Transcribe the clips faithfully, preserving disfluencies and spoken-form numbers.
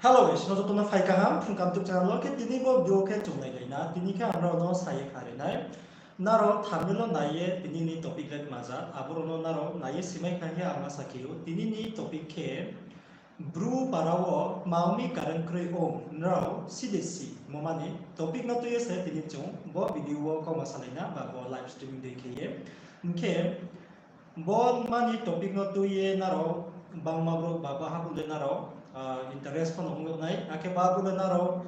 Hello guys, no joto no phai kaham, Phrung Kaham YouTube channel wo. Khe tini bo video khe chung nailai na, tini khe ang nrao no sa ye khnari nai. Nrao thumbnail wo nai ye tini ni topic le tma ja, abo rao no nrao nai ye simai khna hing ye ang asa khe ou. Tini ni topic khe Bru para wo tma ong mi current kroi ong, nrao si de si, mo mani topic no tui ye se tini chung bo video wo kauma salai na, ba bo live streaming dei khe ye. Hing khe, bo mani topic no tui ye nrao bangma brouh ba baha brouh le nrao, ah, interest pho no ong yag nai, akhe baha brouh le nrao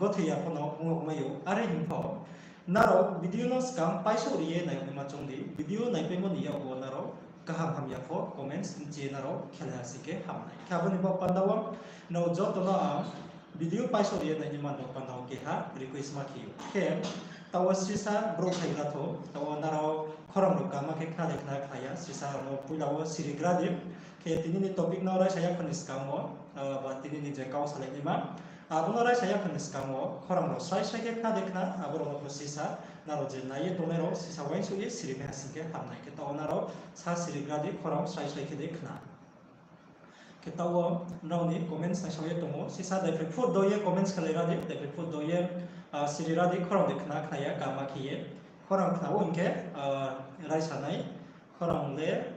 gothoi ya pho no ong yag mai ou. Are hing pho, nrao video no skang paisouh ri ye nai yag naima choung di, video naipaimo ni yak wo nrao kaham hamya pho comments mchi ye nrao khelai ha sing khe ham nai. Khe abo ni baoh panda wo nrao joto no ang video paisouh ri ye nai ni man baoh panda wo keha request ma khe ou. Khe taoh wo sisa brouh phaigra thou, taoh wo nrao khorang rao kama khe khna de khna khlai ya, sisa rao no poila wo sirigra di. Khe tini ni topic no raisa ya kho ni skang wo, ah, ba tini ni je kau salai naima, abo no raisa ya kho ni skang wo khorang rao srai srai khe khna de khna, abo rao no pho sisa, nrao je nai ye tongnai rao sisa uaingsouh ye siri mai ha sing khe ham nai. Khe taoh wo nrao sa sirigra di, khorang srai srai khe de khna. Khe taoh wo nrao ni comments naisao ye tong ou, sisa daiphroi phut do ye comments khelai ra di, daiphroi phut do ye, ah, siri ra di, khorang de khna khna ya kama khe ye. Khorang khna ou hing khe, ah, raisa nai, khorang le,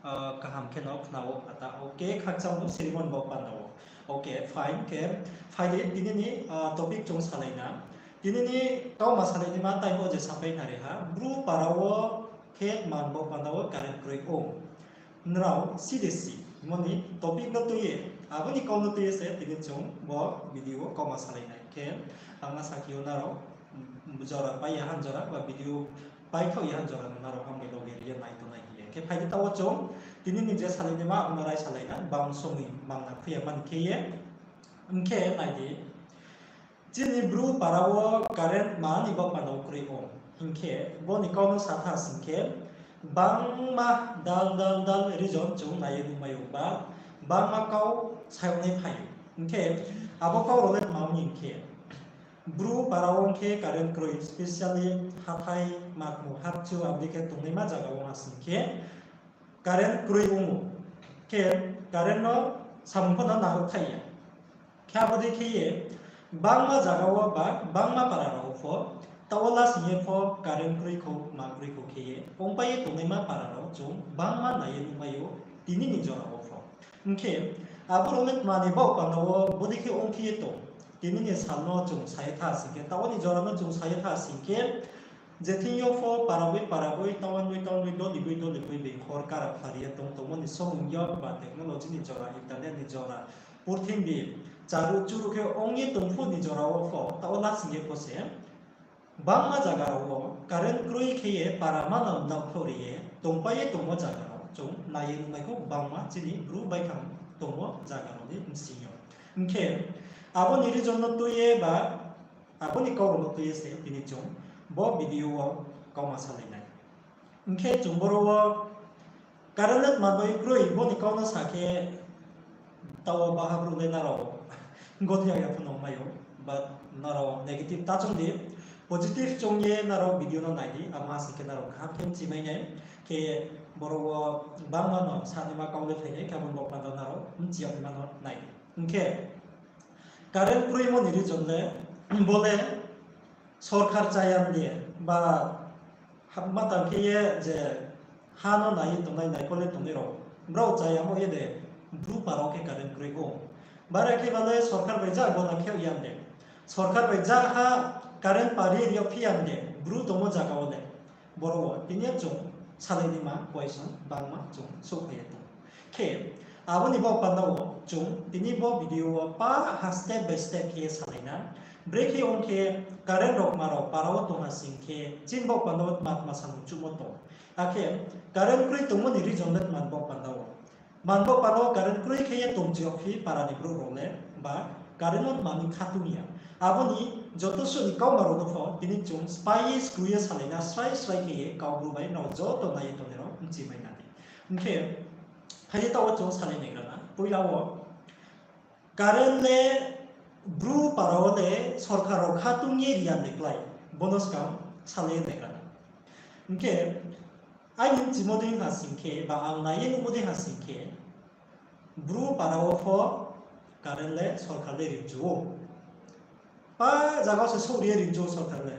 ah, kaham khe no khna ou, ata, okay, khakchang no sirimo ni baoh panda wo. Okay, fine, khe phai di, tini ni, ah, topic chung salai na. Tini ni kauma salai naima time wo je sapai nari ha, Bru para wo khe tma ni baoh panda wo current kroi ong. Nrao si de si, mo ni topic no tui ye, abo ni kau no tui ye se tini chung bo video wo kauma salai nai. Khe ang asa khe ou nrao, mm, jora pai ya han jora ba video paithaoh ya han jora no nrao ang bai loge ri ye nai tongnai hing ye. Khe phai di taoh wo chung tini ni je salai naima abo no rai salai na, bang somoi mang na khui ya mani khe ye. Hing khe nai di, chini Bru para wo current tma ni baoh panda wo kroi ong hing khe, bo ni kau no sa tha sing khe, bangma dal dal dal reason chung nai ye nuhmai ou ba, bangma kau sayag nai phai ou. Hing khe, abo kau rao le tma ong hing khe, Bru para wo ong khe current kroi, specially hathái, makmu, hapchu, abo dei khe tongnaima zaga wo ha sing khe, current kroi ong ou. Khe current no samung pho no nahouh thai ya. Khe abo dei khe ye, bangma zaga wo ba bangma para rao pho, taoh wo lasing ye pho current kroi khou, ma kroi khou khe ye, ongpai ye tongnaima para rao chung bangma nai ye nuhmai ou, tini ni jora wo pho. Hing khe, abo rao le tma ni baoh panda wo bodei khe ong khe ye tong, tini ni sal no chung sa ye tha sing khe, taoh wo ni jora no chung sa ye tha sing khe, je thing yo pho para boi para boi, town boi town boi, doli boi doli boi, being khor kara phari ye tong tongmo ni somung yo ba technology ni jora, internet ni jora, purthimbi charu churu khe ong ye tong phuh ni jora wo pho, taoh wo lasing ye pho se, bangma zaga rao wo current kroi khe ye para manang nangkhrouh ri ye tongpai ye tongmo zaga rao chung nai ye nuhmai khou bangma chini Bru baithang tongmo zaga rao ni bsing yo. Hing khe abo ni reason no tui ye ba abo ni kau rao no tui ye se tini chung bo video wo kauma salai nai. Hing khe chung boro wo current le tma bai kroi bo ni kau no sa khe, taoh wo baha brouh le nrao gothoi ya pho no mai ou, but nrao negative ta choung di, positive choung ye nrao video no nai di, abo ha sing khe nrao kaham khe mchi mai nai. Khe boro wo bangma no sanaima kau le phai nai, khe abo ni baoh panda nrao mchi ya naima no nai di. Hing khe current kroimo ni reason le, bo le sorkar chaya de, ba ha-, ma tang khe ye je ha no nai ye tongnai, naikol ye tongnai rao, brao chaya mo ye de, Bru para wo khe current kroi ou. Bare khe ba le sorkar bai ja gona khe ya de, sorkar bai ja ha current pari ri yo phi ya de, Bru tongmo zaga wo de. Boro wo tini yo chung salai naima question bangma chung souhphai ye tong. Khe abo ni baoh panda wo chung tini bo video wo pa ha step by step khe salai na. Brekhe ong khe current rao ma rao para wo tong ha sing khe chini baoh panda wo tma tma samung chuhmo tong. Akhe current kroi tongmo ni reason le tma ni baoh panda wo. Man bo pano current kroi khe ye tongchi yagphi para ni brouh rao le, ba current no manoi khatung ya. Abo ni joto suh ni kauma rao no pho tini chung sphái ye skroi ye salai na srai srai khe ye Kaubru bai nrao joto nai ye tongnai rao bchi mai na di. Hing khe, phai ye taoh wo chung salai naigra na. Poila wo, current le Bru para wo le sorkar rao khatung ye ri ya de klái, bo no skang salai ye naigra na. Hing khe, aini bchimo dei ha sing khe, ba ang nai ye nuhmo dei ha sing khe, Bru para wo pho Current le sorkar le rimchu ou. Pa zaga se souhri ye rimchu ou sorkar le.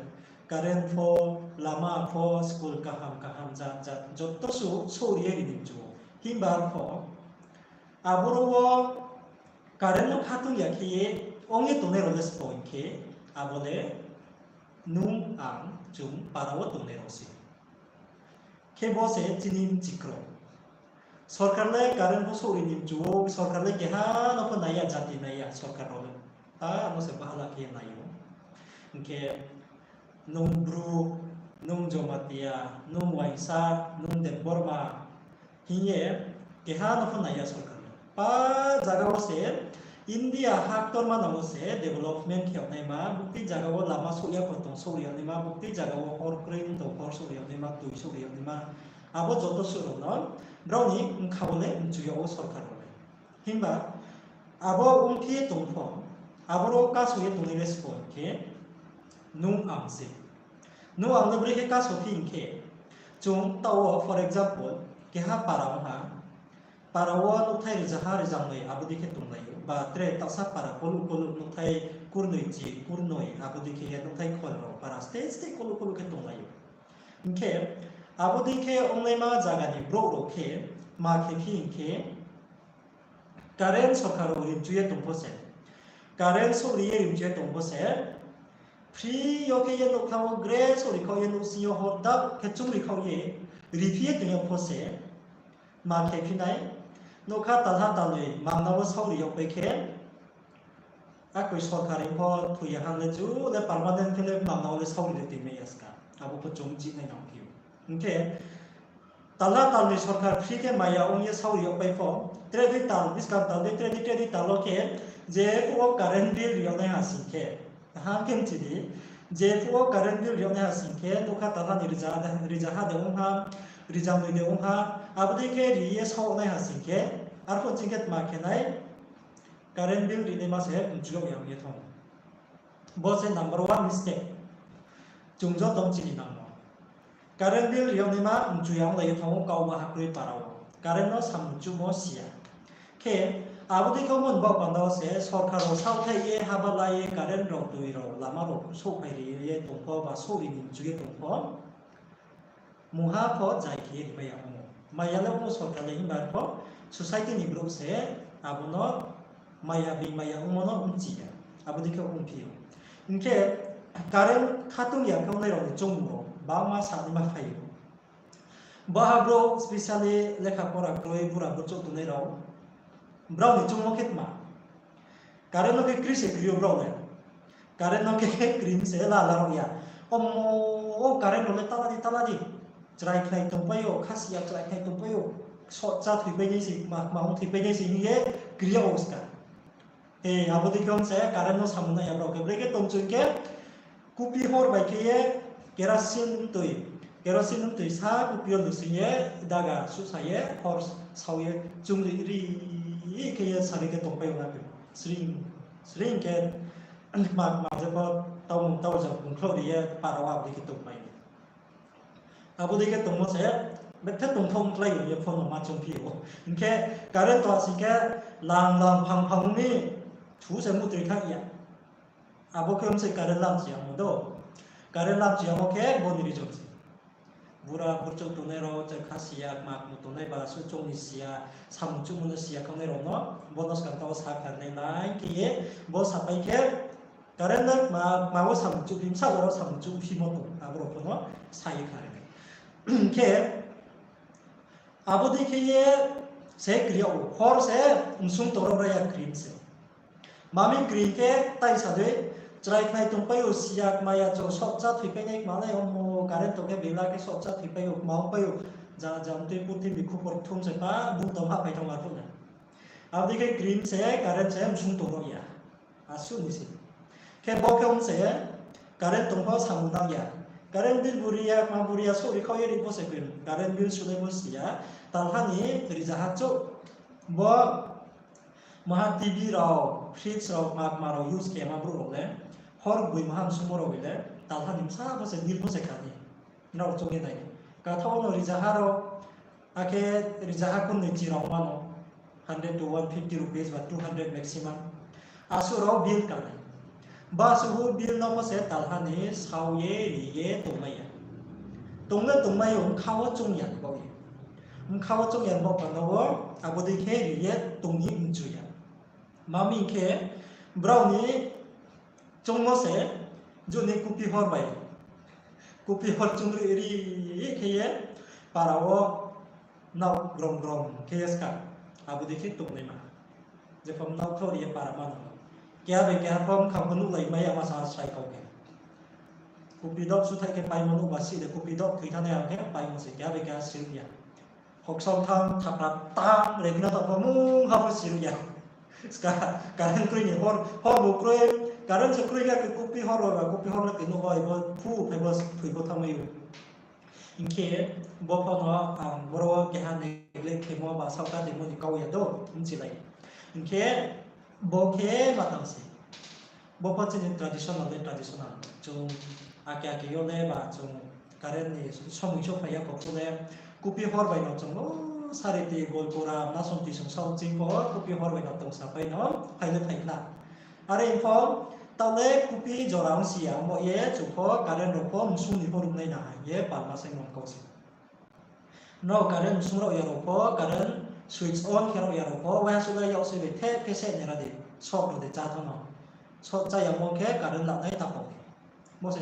Current pho, lama pho, school kaham kaham jat jat joto su souhri ye rimchu ou. Himba arpho aboro wo current no khatung ya khe ye ong ye tongnai rao le sbo hing khe, abo le nung ang chung para wo tongnai rao se. Khe bo se chini bchikro. Sorkar le current pho souhri ni mchu ou, sorkar le keha no pho nai ya, jati nai ya sorkar rao le. Ta amo se bahala khe nai ou. Hing khe nung Bru, nung Jomatia, nung Waingsa, nung Debbarma hing ye keha no pho nai ya sorkar le. Pa zaga wo se India ha ktorma no wo se development khe yagnaima, buktui zaga wo lama souh ya khortong souhri yagnaima, buktui zaga wo hor kroi mtong hor souhri yagnaima, tui souhri yagnaima, abo joto suh rao no brao ni bkha wo le mchu yag ou sorkar rao le. Himba abo ongphi ye tong pho, aboro kaso ye tongnai le sbo hing khe, nung ang se. Nung ang no brekhe kaso phi hing khe, chung taoh wo, for example, keha para ong ha, para wo nouhthai rijaha rijang noi abo dei khe tonglai ou, ba tre taohsa para koluh koluh nouhthai kurnoi chi kurnoi abo dei khe ye nouhthai khol rao para state state koluh koluh khe tonglai ou. Hing khe abo dei khe ongnaima zaga ni brouh rao khe ma khe phi hing khe, current sorkar rao rimchu ye tong pho se, current souhri ye rimchu ye tong pho se, free yo khe ye nougkha wo gre souhri khaoh ye nouhsing yo hor dap khe chungri khaoh ye riphi ye tong yag pho se, ma khe phi nai, nougkha talha talnoi mamna wo saohri yagpai khe, akoi sorkar ni pho thoi ya ha le chu le permanent khe le mamna wo le saohri le toimai ya ska. Abo pho chung chih nai nang phi ou. Hing khe talha talnoi sorkar free khe maya ong ye saohri yagpai pho, tre dei tal, buskang tal dei, tre dei, tre dei tal wo khe, je phuh wo current bill ri yagnai ha sing khe, kaham khe mchi di, je phuh wo current bill ri yagnai ha sing khe, nougkha talha ni rija, rijaha de ong ha, rijang noi de ong ha, abo dei khe ri ye saoh nai ha sing khe, arphuh ching khe tma khe nai, current bill rinaima se mchu yag ya ong ye thanng. Bo se number one mistake. Chung joto chini nang ou. Current bill ri yagnaima mchu ya onglai ye thanng ou, kau ba ha kroi para wo. Current no samung chuhmo si ya. Khe abo dei khe ongmo ni baoh panda wo se sorkar rao saohthaih ye haba la ye current rao, tui rao, lama rao souhphai ri ye tong pho ba souhri ni mchu ye tong pho, mungha pho zai khe ye rimai ya ongmo. Maya le ongmo sorkar le himba pho society ni brouh se abo no maya bini maya ongmo no mchi ya. Abo dei khe ongphi ou. Hing khe current khatung ya khe ongnai rao ni choungmo rao bangma sanaima phai ou. Baha brouh specially lekha pora kroi bura burchouh tongnai rao, brao ni choungmo khe tma, current no khe kri se kri ou brao le. Current no khe krim se la la rao ya. Omo, o current rao le tala di, tala di. Chrai khnai tongpai ou, khasi ya chrai khnai tongpai ou. Sot chá thoipai nai se, kma, kma ong thoipai nai se hing ye kri yag ou ska. E, abo dei khe ong se current no samung nai ya brao khe. Brekhe tong chung khe, kupi hor bai khe ye kerosene mtoi, kerosene mtoi sa kupi yo lusing ye daga suhsa ye hor sao ye chung ri ri khe ye sari khe tongpai ou na khe. Sring, sring khe kma kma je pho taumung tau ja bungkhlau ri ye para wo abo dei khe tongpai ou. Abo dei khe tongmo se, bethe tongthao mklái ou ye pho no ma choungphi ou. Hing khe current tong sing khe lang lang phang phang ong mi, thu se mutroi thanng ya. Abo khe ong se current lamchi yamo do. Current lamchi yamo khe bo ni reason se. Bura burchouh tongnai rao, je khasi ya, kma kmo tongnai ba, suh choung ni si ya, samung chuhmo no si ya khaongnai rao no, bo no skang tao sa kha nai nai khe ye, bo sapai khe, current no kma, kma wo samung chuhphi, bsa oro samung chuhphimo tong, abo rao pho no sa ye kha nai. Khe, abo dei khe ye se kri yag ou, hor se msung tong rao ra ya krim se. Mami krim khe tai sa dei, chrai khnai tongpai ou, si ya kma ya cho, sot chá thoipai nai kma nai, omo current tong khe bela khe sot chá thoipai ou, kma ongpai ou, ja, ja, mtui purthimbi khupor kthum se pa, bung tong hahpai thanng ma phuh nai. Abo dei khe krim se, current se msung tong rao ya. Asuh ni se. Khe bo khe ong se, current tong pho samung nang ya. Current bill buri ya, kma buri ya, souhri khaoh ye ri pho se krim. Current bill sunai pho si ya. Talha ni rijaha chouh. Bo maha T V rao, fridge rao, kma kma rao use khe ma brouh rao le, hor boi maha msungmo rao bai le, talha ni bsa pho se, nil pho se kha ni. Nrao choung ye nai. Kathaoh no rijaha rao, akhe rijaha kurnoi chi rao ma no. hundred to one fifty rupees ba two hundred maximum. Asuh rao bill kanai. Ba asuh bill no pho se talha ni sao ye ri ye tongmai ya. Tong le tongmai yo, bkha wo choung ya ni baoh ye. Bkha wo choung ya ni baoh panda wo, abo dei khe ri ye tong ni mchu ya. Mami khe, brao ni choungmo se, juni kupi hor bai. Kupi hor chung ri ri khe ye, para wo nao grom grom khe ye ska. Abo dei khe tongnaima. Jephang nao thori ye para mano. Keha bai keha pho bkha pho nuhlai mai ya ma sa sai kau khe. Kupi dok suthai khe paimo nuh ba si de kupi dok thoi thane ang khe paimo se keha bai keha siruh ya. Hoksong thang thapra tang regna tongmo mungha pho siruh ya. Ska, current kroi ni hor, hor bo kroi, current se kroi na khe kupi hor ba kupi hor na khe nuh bai bo phu phai bo thoi bo thanngmai ou. Hing khe bo pho no ang boro keha neglect khemo ba saohka tongmo ni kau ya do, bchilai. Hing khe bo khe ma tang se. Bo pho chini traditional le traditional. Chung ake ake yo le ba chung current ni somoi souhphai ya kho pho le kupi hor bai no chung o sariti gol kora nasonti song sao ching pho kupi hor bai no tongsa pai no phai le phai khna. Are pho taoh le kupi jora ong si ya, ongbo ye chung pho current rao pho msung ni pho ruhnai na hing ye palma saingmo kau se. Nrao current msung rao ya rao pho, current switch on khe rao ya rao pho, waiha suh le yak soi bai thep khe se nai ra di, short rao de chá thanng no. Short chá yamo khe current lanai ta pho. Bo se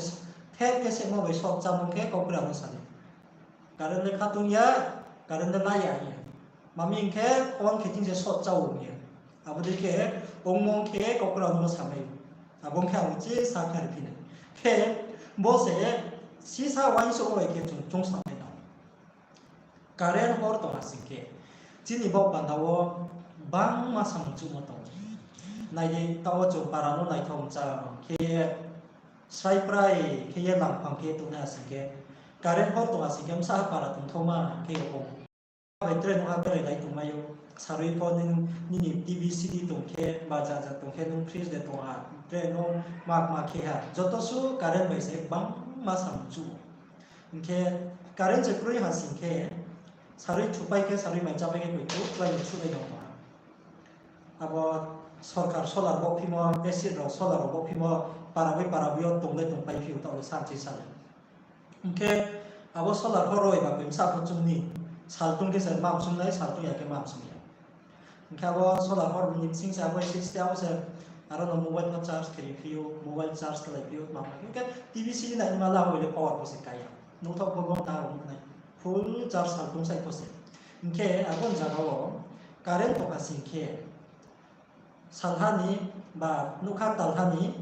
thep khe se mo bai short chámo khe kaupra no sa di. Current le khatung ya, current le la ya hing ya. Mami hing khe on khe thing se short chá o hing ya. Abo dei khe ongmo khe kaupra no samai. Abo khe ang chi sa khnari phi nai. Khe bo se sisa uaingsouh bai khe chung choungsa nai nang. Current hor tong ha sing khe, chini baoh panda wo bangma samung chuhmo tong. Nai di, taoh wo chung para no naithao mcha khe ye, sraiprai khe ye langphang khe ye tongnai ha sing khe, current hor tong ha sing khe bsa para tongthaoma khe ye ong. Bai tre nung ha berai lai tongmai ou, sarui pho nini T V C D tong khe, ba ja ja tong khe, nung fridge de tong ha, tre nung ma ma khe ha, joto suh current bai se bangma samung chuh. Hing khe current se kroi ha sing khe, sarui thupai khe, sarui mai chápai khe koi chu klái no chuhlai no tong ha. Abo sorkar solar bo phimo, acid rao solar rao bo phimo, para bai para bai yo tong le tongpai phi ou, taoh le sanchi sa le. Hing khe abo solar hor roi ba koi bsa pho chung ni, saltung khe se ma msung nai, saltung ya khe ma msung ya. Hing khe abo solar hor ni bsing se abo siste abo se, aro no mobile pho charge khe ri phi ou, mobile charge khe lai phi ou, ma ma. Hing khe T V C D nai ma la hoi le power pho se kai ya. Nouhthaoh pho gonta rao nai. Full charge saltung sai pho se. Hing khe abo ni zaga wo current tong ha sing khe, salha ni ba nougkha talha ni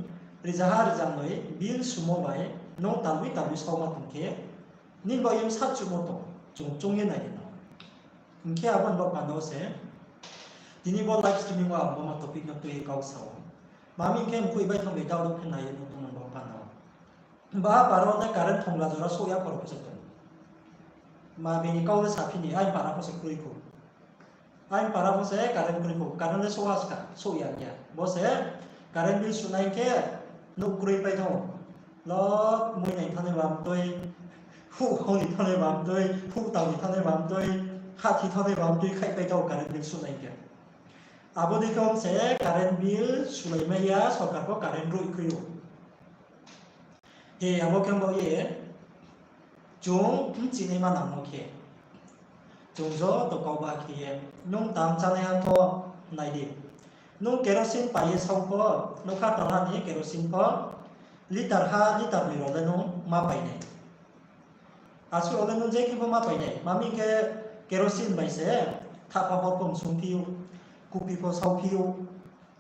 rizaha rizanoi bill sumo bai nung talboi talboi sauma tong khe, nini baoh ye bsa chuhmo tong, chung choung ye nai di no. Hing khe abo ni baoh panda wo se, tini bo live streaming wo ang bo ma topic no tui ye kau sa ou. Mami hing khe mkhui bai thang bai daoh ruh khe nai ye nung tongmo ni baoh panda wo. Ba para wo le current thongla jora souh ya pho rao pho se tong. Ma bini kau le saphi ni, aini para pho se kroi kho. Aini para pho se current kroi kho, current le souh ha ska, souh ya ya. Bo se current bill sunai khe nouh kroi pai thanng ou. Lo, mui nai thanngnai bamtoi, huh hong ni thanngnai bamtoi, huh tang ni thanngnai bamtoi, hahthi thanngnai bamtoi khaihpai thanng ou current bill sunai khe. Abo dei khe ong se current bill sulaimai ya, sorkar pho current ruh khui ou. He, abo khe bo ye, chung bchinaima nangmo khe, chung joto kau ba khe ye, nung tang chánaiha pho nai di. Nung kerosene pai ye sao pho, nougkha talha ni kerosene pho, litre ha, litre noi rao le nung ma pai nai. Asuh rao le nung je khe pho ma pai nai. Mami khe kerosene bai se, thahpa hor pho msung phi ou, kupi pho sao phi ou.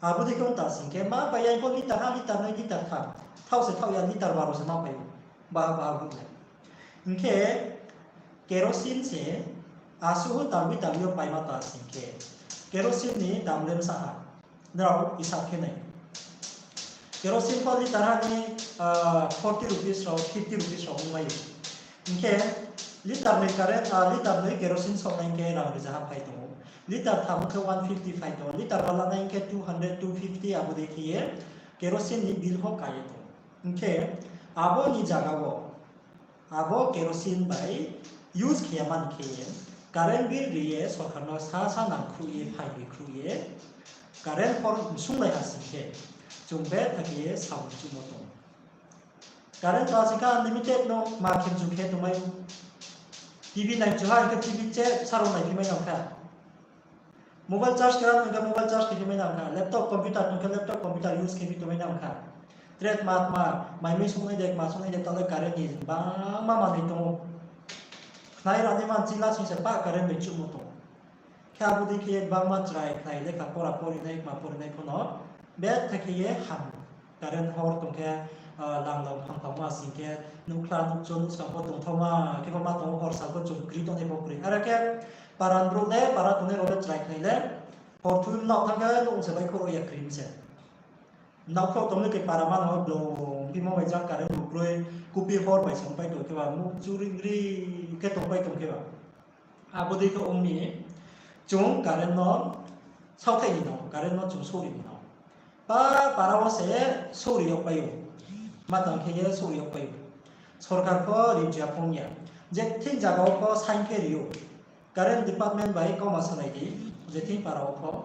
Abo dei khe ong ta sing khe, ma pai ya pho litre ha, litre noi, litre tham. Thaoh se thaoh ya, litre baro se ma pai ou. Ba, ba, bu le. Hing khe, kerosene se, asuh talbi talbi yo paima ta sing khe, kerosene ni dam le bsa ha. Nrao isab khe nai. Kerosene pho litre ha ni, forty rupees rao, fifty rupees rao ongmai ou. Hing khe, litre noi current, litre noi kerosene saohnai hing khe rang rizaha phai tong ou. Litre tham khe one fifty phai tong ou. Litre bala nai hing khe two hundred, two fifty abo dei khe ye kerosene ni bill pho ka ye tong ou. Hing khe, abo ni zaga wo, abo kerosene bai use khe ya mani khe ye, Current bill ri ye sorkar no sa sa nangkhruh ye, phaing ri khruh ye, current hor msunglai ha sing khe, chung bethak ye samung chuhmo tong. Current ta sing khe unlimited no ma khe chung khe tongmai ou. T V nai chu ha hing khe T V che sarung nai phi mai nang kha. Mobile charge khe ra hing khe mobile charge khe phi mai nang kha. Laptop computer tong khe laptop computer use khe phi tongmai nang kha. Tre tma tma, mai mui sungnai de, tma sungnai de, taoh le current ni bangma manoi tong ou. Khnai ra ni man chila sing se pa current bai chuhmo tong. Khe abo dei khe bangma chrai khnai lekha pora porinai, tma porinai pho no, bethak khe ye ham. Current hor tong khe, ah, langdao phangthaoma sing khe, nukhla nukcho nuskang pho tongthaoma, khe pho ma tong ou, hor sal pho chung kri tongnai pho kri. Are khe para ni brouh le, para tongnai rao le chrai khnai le, hor thu nao thanng khe nouh se baihkhouh rao ya kri mi se. Nao khrouh tong le khe para ma no blong phimo bai jang current bu kroi, kupi hor bai se ongpai tong khe ba, muh churing ri khe tongpai tong khe ba. Abo dei khe ong mi, chung current no saothai ni no, current no chung souhri ni no. Pa, para wo se souhri yagpai ou. Ma tang khe ye souhri yagpai ou. Sorkar pho ri chuya phong ya. Je thing zaga wo pho sign khe ri ou. Current department bai kauma salai di, je thing para wo pho.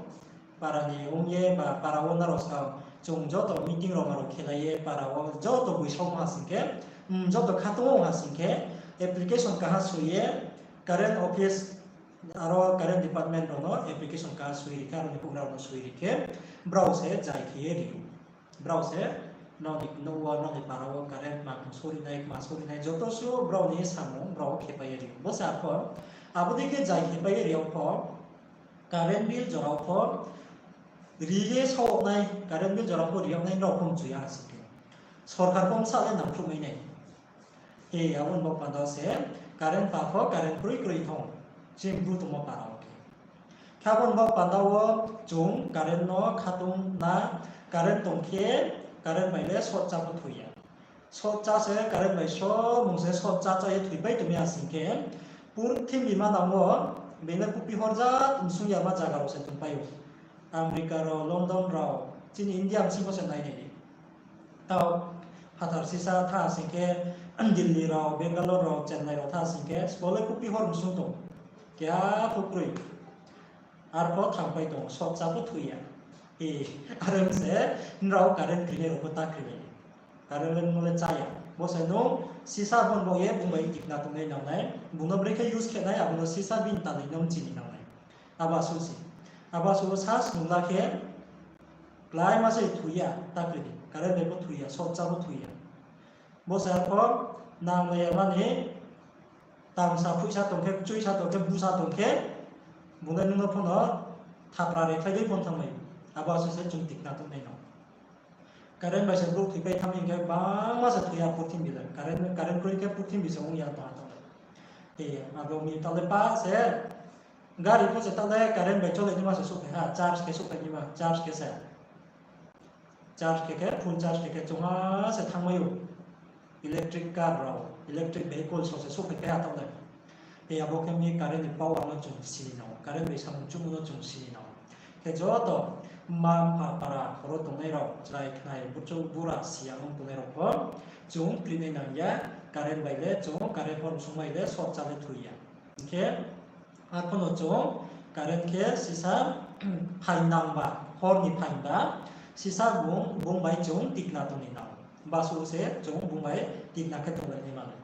Para ni ong ye ba para wo nrao skang chung joto meeting rao ma rao khelai ye para wo joto boisaomo ha sing khe, mm, joto khatungmo ha sing khe, application kaha soi ye, current office aro current department rao no application kaha soi ri khe, aro ni houhgra rao no soi ri khe, brao se jai khe ye ri ou. Brao se nrao ni nouh wo, nrao ni para wo current ma tong souhri nai, ma souhri nai, joto suh brao ni samung brao khepai ye ri ou. Bo se arpho, abo dei khe jai khepai ye ri yag pho, current bill jora wo pho, ri ye saoh nai, current bill jora pho ri yag nai, nrao pho mchu ya ha sing khe, sorkar pho bsa le nangkhruh mai nai. He, abo ni baoh panda se, current pa pho current kroi kroi thong, chini Bru tongmo para wo khe. Khe abo ni baoh panda wo chung current no khatung na, current tong khe, current bai le short chá pho thoi ya. Short chá se current bai so mung se short chá chá ye thoipai tong mi ha sing khe, purthimbi manang wo, being le kupi hor jat msung yama zaga rao se tongpai ou. America rao, London rao, chini India bsing pho se nai nai di. Tao phathar sisa tha sing khe, Delhi rao, Bangalore rao, Chennai rao tha sing khe, sbo le kupi hor msung tong. Keha pho kroi. Arpho thangpai tong, short chá pho thoi ya. E, are ong se, nrao current krinai rao pho ta kri nai. Current le nung le chá ya. Bo se nung sisa bon bo ye bung bai tikna tongnai nang nai. Bung no brekhe use khe nai, abo no sisa bini tanoi no mchini nang nai. Abo asuh se. Abo asuh sa snung la khe, kláima se thoi ya, ta kri di. Current bai pho thoi ya, short chá pho thoi ya. Bo se arpho nanglai ya mani, tamsa phuihsa tong khe, kchuisa tong khe, busa tong khe, bung le nung no pho no thapra rekhlai dei pho thanng nai. Abo asuh se chung tikna tongnai no. Current bai se brouh thoipai thanng mi hing khe bangma se thoi ya purthimbi le. Current, current kroi khe purthimbi se ong ya tong ha tong le. E, abo mi taoh le pa se, gari pho se taoh le current bai cholai naima se souhphai ha, charge khe souhphai naima, charge khe se. Charge khe khe, full charge khe khe chungha se thanngmai ou. Electric car rao, electric vehicle rao se souhphaipai ha taoh le. Tei abo khe mi current ni power no chung si ni nang ou, current bai samung chuhmo no chung si ni nang ou. Khe joto mma mpha para horo tongnai rao, chrai khnai, buchouh bura siya ong tongnai rao pho, chung krinai nang ya, current bai le chung, current hor msung bai le short chá le thoi ya. Hing khe, arpho no chung current khe sisa phaing nang ba, hor ni phaing ba, sisa bung, bung bai chung tikna tong ni nang. Basuh se chung bung bai tikna khe tonglai nai ma le.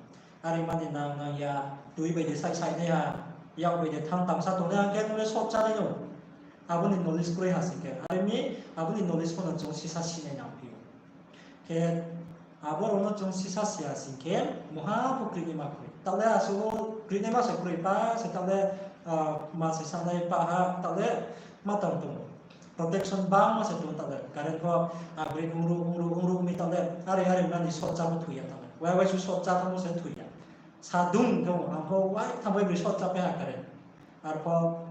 Are mani nang nang ya, tui bai de saih saih nai ha, yak bai de thanng tamsa tongnai ha khe nung le short chá nai no. Abo ni knowledge kroi ha sing khe. Are mi, abo ni knowledge pho no chung sisa si nai nang phi ou. Khe abo rao no chung sisa si ya sing khe, mungha pho krinaima kroi. Taoh le asuh krinaima se kroi pa se taoh le, ah, ma se sanai pa ha, taoh le ma tang tong. Protection bangma se tong taoh le. Current pho upgrade ongruh, ongruh, ongruh mi taoh le. Are, are mani short chá pho thoi ya taoh le. Wai, wai su short chá thanngmo se thoi ya. Sa dung khe ang pho wai thanng bai bri short chá pai ha current. Arpho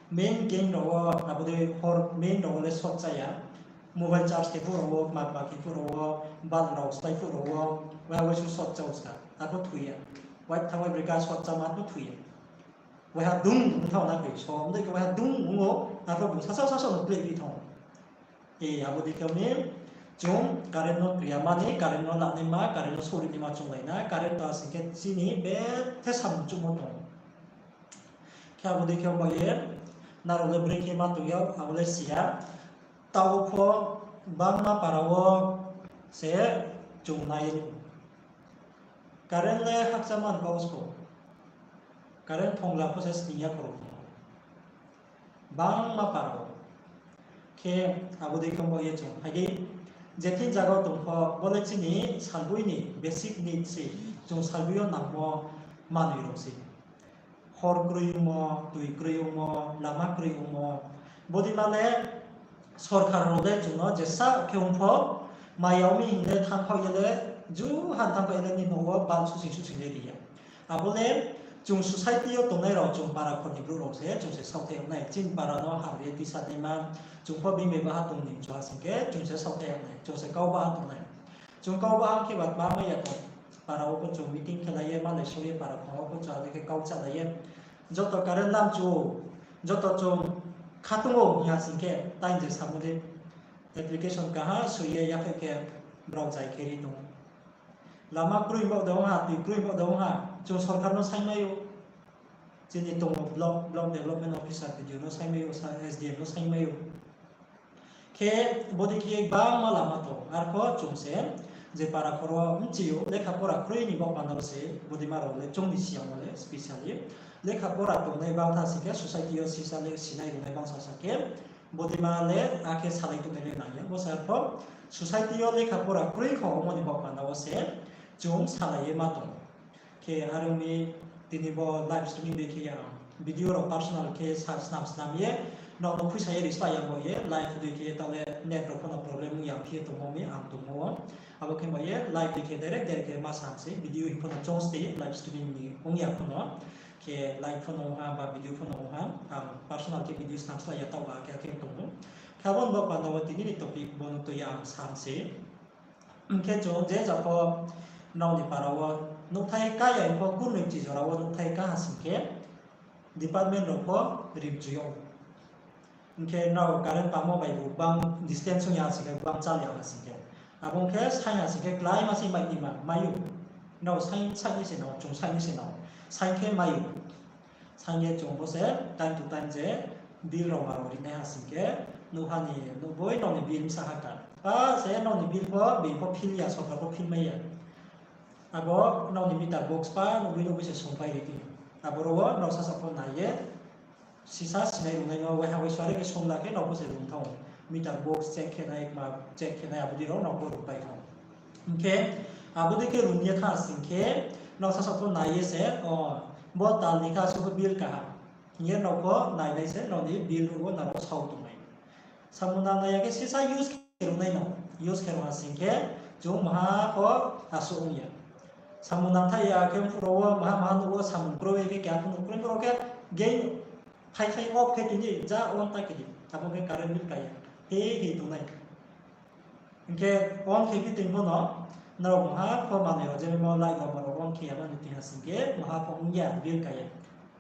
main gang rao wo, abo dei hor main rao wo le short chá ya. Mobile charge khe phuh rao wo, kma kma khe phuh rao wo, bulb rao slái phuh rao wo, waiha waisu short chá ou ska, arpho thoi ya. Wai thanng bai bri ka short chá ma arpho thoi ya. Waiha dung ong thanng na khe, som dei khe waiha dung ong ou, arpho bung sasaoh sasaoh no play ri thanng ou. E, abo dei khe mi, chung current no kri ya mani, current no lanaima, current no souhri naima chunglai na, current ta sing khe chini bethe samung chuhmo tong. abo dei khe ong ba ye, nrao le brei khe ma tong ya, abo le si ya. Taoh pho bangma para wo se chung nai ye current le hakcha man kau sko. Current thongla pho se sning ya khoro. Bangma para wo. Khe abo dei khe ong ba ye chung phai di. Je thing zaga wo tong pho, bo le chini salboi ni basic need se. Chung salboi yo nangmo manoi rao se. Hor kroi ongmo, tui kroi ongmo, lama kroi ongmo. Bodei ma le sorkar rao le chung no jesa khe ong pho, maya ong mi hing le thanngkhaoh ye le, ju han thanngkhaoh ye le nini nouh wo bal susing susing le ri ya. Abo le chung society yo tongnai rao, chung para khor ni brouh rao se chung se saohthaih yag nai. Chini para no hamri ye tuisa naima, chung pho bini bai baha tong ni mchu ha sing khe chung se saohthaih yag nai, chung se kau baha tong nai. Chung kau baha khe ba tma mai ya tong. Para wo pho chung meeting khelai ye, malai só ye, para khong wo pho chung abo dei khe kau chálai ye. Joto current lamchu ou, joto chung khatung ou hing ya sing khe, tai je samo dei, application kaha soi ye yaphaih khe brao zai khe ri tong ou. Lama kroi bo de ong ha, tui kroi bo de ong ha, chung sorkar no saingmai ou. Chini tong ou block, block development officer, B D O no saingmai ou, sa-, S D M no saingmai ou. Khe bodei khe bangma lama tong, arpho chung se je para khor wo bchi ou, lekha pora kroi ni baoh panda wo se, bodei ma rao le chung ni siyang wo le specially lekha pora tongnai bangtha sing khe society yo sisa le sinai rungnai bangsa sa khe, bodei ma le akhe salai tongnai le nang ya. Bo se arpho society yo lekha pora kroi kho omo ni baoh panda wo se chung salai ye ma tong. Khe are ong mi tini bo live streaming dei khe ya video rao personal khe sa snam snam ye, nrao no khuisa ye ri slái ya bo ye, live dei khe ye taoh le net rao pho no problem ong ya phi ye tongmo mi ang tongmo wo. Abo khe bo ye live dei khe direct direct khe ma sam se, video hing pho no choung ste live streaming ni ong ya pho no. Khe live pho no ong ha ba video pho no ong ha, ang personal khe video snam slái ya taoh ba khe akhe tong ou. Khe abo ni baoh panda wo tini ni topic bo no tui ye ang sam se. Hing khe chung je ja pho nrao ni para wo nouhthai ká ya hing pho, kurnoi chi jora wo nouhthai ká ha sing khe department rao pho rimchu yag. Hing khe nrao current pamo bai bu gbang distance ong ya ha sing khe, gbang chal ya ha sing khe, abo ong khe saing ha sing khe kláima se mai ni ma, mai ou. Nrao saing, saing ni se no, chung saing ni se no, saing khe mai ou. Saing ye chung bo se time to time je bill rao ma rao rinai ha sing khe, nouhha ni, nouhboi nrao ni bill bsa ha ka. Pa se nrao ni bill pho, being pho fill ya, sorkar pho fill mai ya. Abo nrao ni meter box pa, nouhboi nouhboi se songpai ri di. Aboro wo nrao sasa pho nai ye, sisa sinai rungnai no waiha waisa are khe songla khe nrao pho se rung thanng ou. Meter box check khe nai, ma check khe nai, abo dei rao nrao pho rung pai thanng ou. Hing khe abo dei khe rung ye thanng sing khe, nrao sasa pho nai ye se, o, bo tal ni khe asuh pho bill kaha hing ye nrao pho nainai se, nrao ni bill wo nrao sao tongnai. Samung nang nai ya khe sisa use khe rungnai no, use khe rung ha sing khe, chung maha pho asuh ong ya. Samung nang thai ya khe phuh rao wo maha maha nouh wo samung kroi khe, keha pho nouh kroi phuh rao khe, gain phai phai off khe tini ja on ta khe di, abo khe current bill ka ya. He he tongnai. Hing khe on khe phi tong pho no, nrao maha pho manoi rao je memo light rao ma rao on khe ya mani tong ha sing khe, maha pho ong ya, bill ka ya.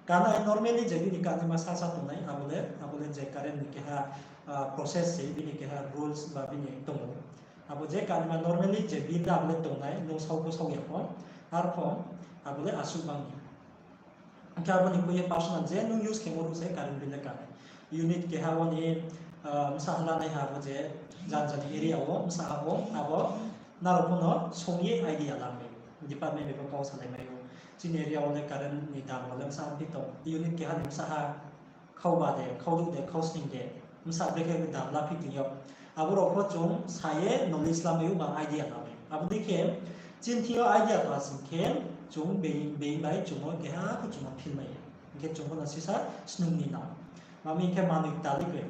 Kanai normally je bini kanaima sasa tongnai, abo le, abo le je current ni keha, ah, process se, bini keha rules ba bini tong ou. Abo je kanaima normally je bill le abo le tongnai, nung sao pho sao ya pho, arpho, abo le asuh bang ni. Hing khe abo ni khui ye personal je nung use khemo ruh se current bill le kanai. Unit keha wo ni, ah, bsa ha lanai ha abo je, jan jan area wo bsa ha bo, abo nrao pho no song ye idea la mai ou. Department bai pho kau salai mai ou. Chini area wo le current ni dam rao le bsa ha phi tong. Unit keha ni bsa ha khauba de, khauduh de, khausning de, bsa brekhe dam la phi tong yo. Abo rao pho chung sa ye knowledge la mai ou ba idea la mai ou. Abo dei khe, chini thing yo idea tong ha sing khe, chung being, being bai chung no keha pho chung no phil mai ya. Hing khe chung pho no sisa snung ni nang. Mami khe manoi kta le khe.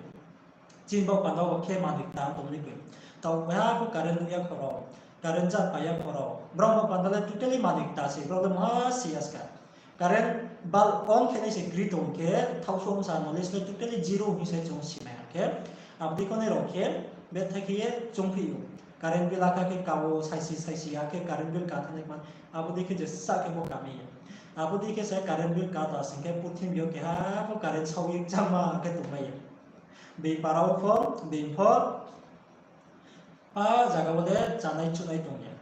Chini baoh panda wo khe manoi kta tong ni khe. Taoh keha pho current nuh ya khoro, current jat pai ya khoro. Brao baoh panda le totally manoi kta se, brao le maha si ya ska. Current bulb on khe nai se kri tong khe, thaoh song sa knowledge le totally zero hing se chung si mai ha khe. Abo dei khe nai rao khe, bethai khe ye choungphi ou. Current bill akha khe ka wo saisi saisi ya khe current bill ka thanng nai man. Abo dei khe je sa khe bo ka mai ya. Abo dei khe se current bill ka ta sing khe purthimbi yo keha pho current sao ye chama khe tongmai ya. Being para wo pho, being pho, pa zaga wo le chanai chunai tong ya.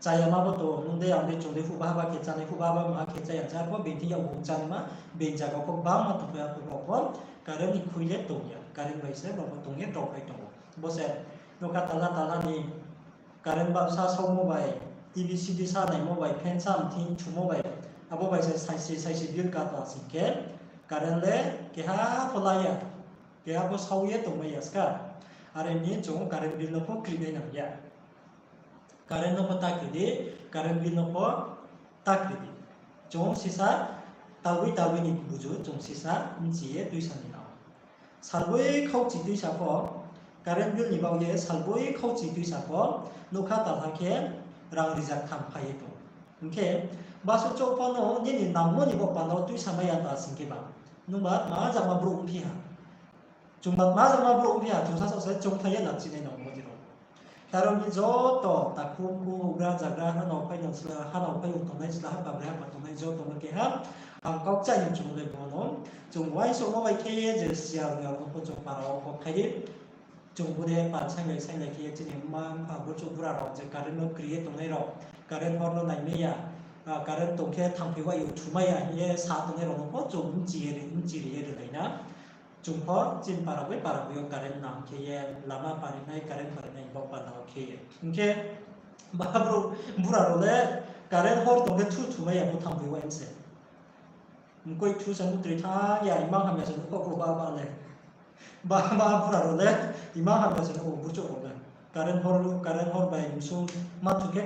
Chayama bo tong, nung de ang de chung de phuh bahaba khe chánai, phuh bahaba maha khe chaya, jar pho being thing yag bung chánaima, being zaga pho gbangma tongphai ya, phuh rao pho current ni khui le tong ya, current bai se rao pho tong ye rao phai tong ou. Bo se nokha talha talha ni current bulb sa saomo bai, T V C D sa naimo bai, fan sa mthing thumo bai, abo bai se saisi saisi bill ka tong sing khe, current le keha pho la ya, keha pho sao ye tongmai ya ska. Are ni chung current bill no pho kri nai nang ya. Current no pho ta kri di, current bill no pho ta kri di. Chung sisa talboi talboi ni buju chung sisa bchi ye tuisa ni nang. Salboi khauchi tuisa pho, current bill ni baoh ye salboi khauchi tuisa pho, nokha talha khe rang rijak tham phai ye tong. Hing khe, basuh chouh pho no nini nangmo ni baoh panda wo tuisa mai ya ta sing khe ba, nungba tma jama brouh ongphi ha. Chungba tma jama brouh ongphi ha, chung sasaoh se choungthai ye lachi nai nang mo di rao. Khe aro ni joto takhu mkhu houhgra zagra hanao phai no chla, hanao phai ong tongnai chla, haba bre haba tongnai joto no keha ang kau kchai ni chung le bo no. Chung uaingsouhmo bai khe ye je siya rao no pho chung para wo kau khai di. Chung bo de pal sainglai sainglai khe ye chini mma mpha burchouh bura rao je current no kri ye tongnai rao, current hor no naimai ya, current tong khe thangphoi wai yo thumai ya hing ye sa tongnai rao no pho chung bchi ye ri, bchi ri ye rilai na. Chung pho chini para bai para bai yo current nang khe ye lama parinai, current parinai baoh panda wo khe ye. Hing khe ba brouh, bura rao le current hor tong khe thu thumai ya bo thangphoi wai se. Mkoih thu se mutri thanng ya, imang hamya se nuh kho bo ba ba le. Ba ba bura rao le, imang hamya se nuh kho burchouh rao le. Current hor, current hor bai msung ma thu khe,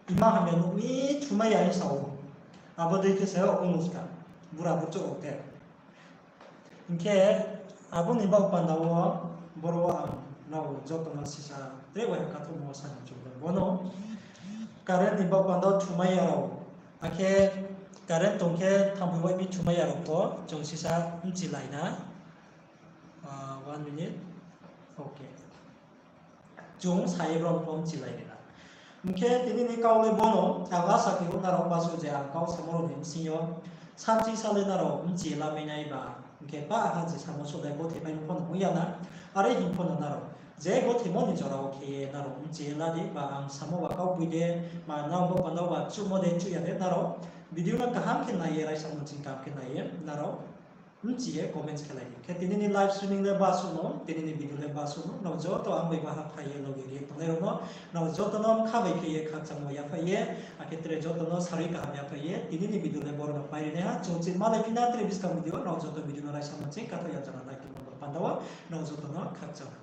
imang hamya nuh mi thumai ya hing sa ou. Abo dei khe se ong ska, bura burchouh rao khe. Hing khe, abo ni baoh panda wo, boro wo ang nrao joto no sisa tre wai kathomo sa ni chung bo no. Current ni baoh panda wo thumai ya rao, akhe current tong khe thangphoi wai mi thumai ya rao pho chung sisa bchilai na. Ah, one minute. Okay. Chung sa ye brom pho bchilai ri na. Hing khe tini ni kau le bo no, ang asa khe ou nrao basuh je ang kau samo rao ni bsing yo, sanchi sa le nrao bchi la mai nai ba, hing khe pa ha je samo suh le gothe pai no pho no ong ya na, are hing pho no nrao je gothemo ni jora wo khe ye nrao bchi la di ba ang samo ba kau boi de, ma nrao bo panda ba chuhmo de chuh ya de nrao video no kaham khe nai ye, raisa mung ching kaham khe nai ye nrao bchi ye comments khe lai di. Khe tini ni live streaming le basuh no, tini ni video le basuh no, nrao joto ang bai baha phai ye loge ri ye tongnai rao no, nrao joto no kha bai khe ye khakchangmo yaphai ye, akhe tre joto no sarui kaham yaphai ye, tini ni video le boro no pai ri nai ha, chung chini malai phi na tre buskang video, nrao joto video no raisa mung ching katho ya jana nai tongmo panda wo, nrao joto no khakchang ha.